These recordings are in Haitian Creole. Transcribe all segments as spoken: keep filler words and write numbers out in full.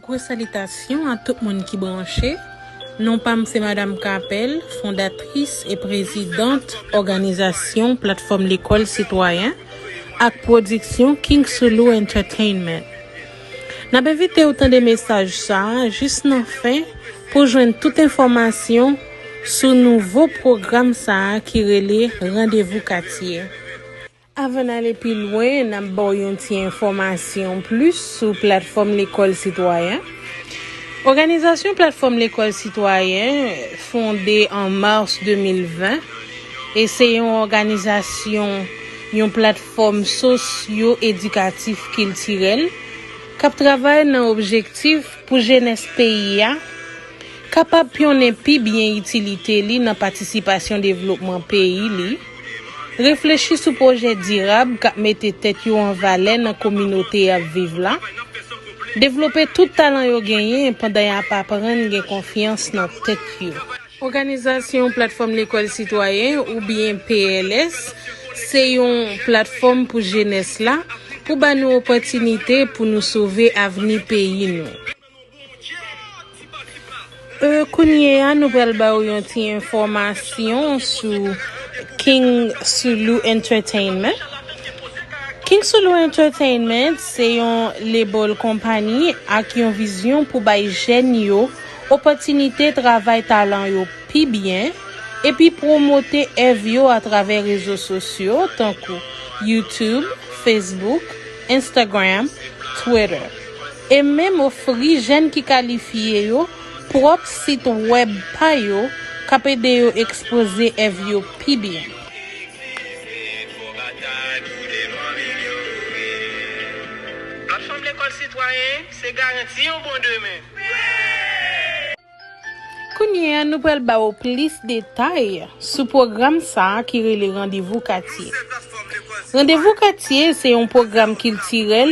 Gwo salitasyon a tout moun ki branche. Non pa m se Madam Capel, fondatris e prezidant òganizasyon Platfòm Lekòl Sitwayen ak pwodiksyon King Sulu Entertainment. N ap envite w tande mesaj sa a jis nan fen pou jwenn tout enfòmasyon sou nouvo pwogram sa a ki rele Randevou Katye. Avan n ale pi lwen, n ap ba w yon ti enfòmasyon plis sou Platfòm Lekòl Sitwayen. Òganizasyon Platfòm Lekòl Sitwayen, fonde an mas de mil ven, e se yon òganizasyon, yon platfòm sosyo-edikatif kiltirèl k ap travay nan objektif pou jenès peyi a kapab pyonnen pi byen itilite li nan patisipasyon devlopman peyi li, reflechi sou pwojè dirab k ap mete tèt yo an valè nan kominote y ap viv la, devlope tout talan yo genyen pandan y ap aprann gen konfyans nan tèt yo. Òganizasyon Platfòm Lekòl Sitwayen, oubyen P L S, se yon platfòm pou jenès la, pou ba nou opòtinite pou nou sove avni peyi nou. E, kounye a, nou pral ba w yon ti enfòmasyon sou King Sulu Entertainment. King Sulu Entertainment se yon label konpayi ak yon vizyon pou bay jèn yo opòtinite travay talan yo pi byen, epi pwomote èv yo atravè rezo sosyo tankou YouTube, Facebook, Instagram, Twitter, e menm ofri jèn ki kalifye yo pwòp sit wèb pa yo k ap ede yo ekspoze èv yo pi byen. Platfòm Lekòl Sitwayen se garanti yon bon demen. Kounye a, nou pral ba w plis detay sou pwogram sa a ki rele Randevou Katye. Randevou Katye se yon pwogram kiltirèl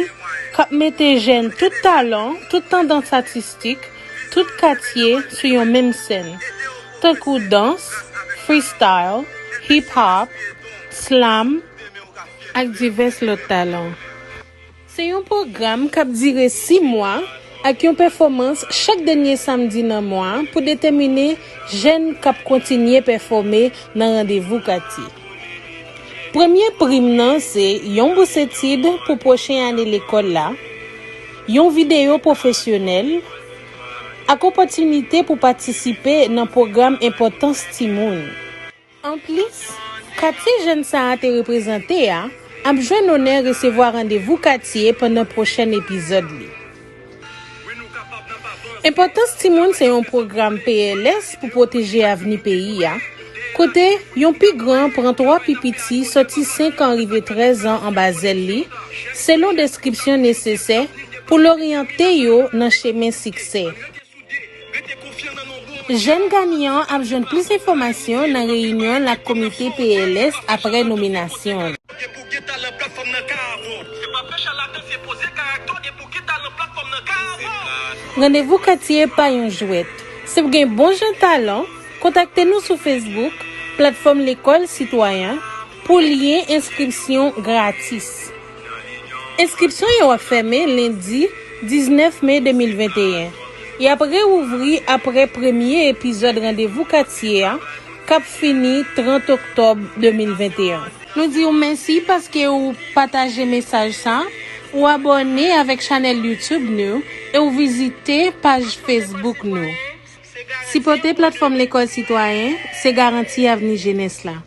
k ap mete jèn tout talan, tout tandans atistik, tout katye sou yon menm sèn, tankou dans, freestyle, hip hop, slam, ak divès lòt talan. Se yon pwogram k ap dire sis mwa ak yon pèfòmans chak dènye samdi nan mwa pou detèmine jèn k ap kontinye pèfòme nan Randevou Katye. Premye prim nan se yon bous etid pou pwochen ane lekòl la, yon videyo pwofesyonèl, ak opòtinite pou patisipe nan pwogram Enpòtans Timoun. Anplis, katye jèn sa a te reprezante a ap jwenn onè resevwa Randevou Katye pandan pwochèn epizòd li. Enpòtans Timoun se yon pwogram P L S pou pwoteje avni peyi a, kote yon pi gran pran twa pi piti soti senk an rive trèz an anba zèl li, selon deskripsyon nesesè pou l oryante yo nan chemen siksè. Jèn ganyan an ap jwenn plis enfòmasyon nan reyinyon l ak komite P L S apre nominasyon l. Randevou Katye pa yon jwèt. Si w gen bon jan talan, kontakte nou sou Facebook, Platfòm Lekòl Sitwayen, pou lyen enskripsyon gratis. Enskripsyon yo ap fèmen lendi diznèf me de mil venteyen. Y ap reouvri apre premye epizòd Randevou Katye a, k ap fini trant oktòb de mil venteyen. Nou di w mèsi paske w pataje mesaj sa, w abòne avèk chanèl YouTube nou e w vizite paj Facebook nou. Sipòte Platfòm Lekòl Sitwayen se garanti avni jenès la.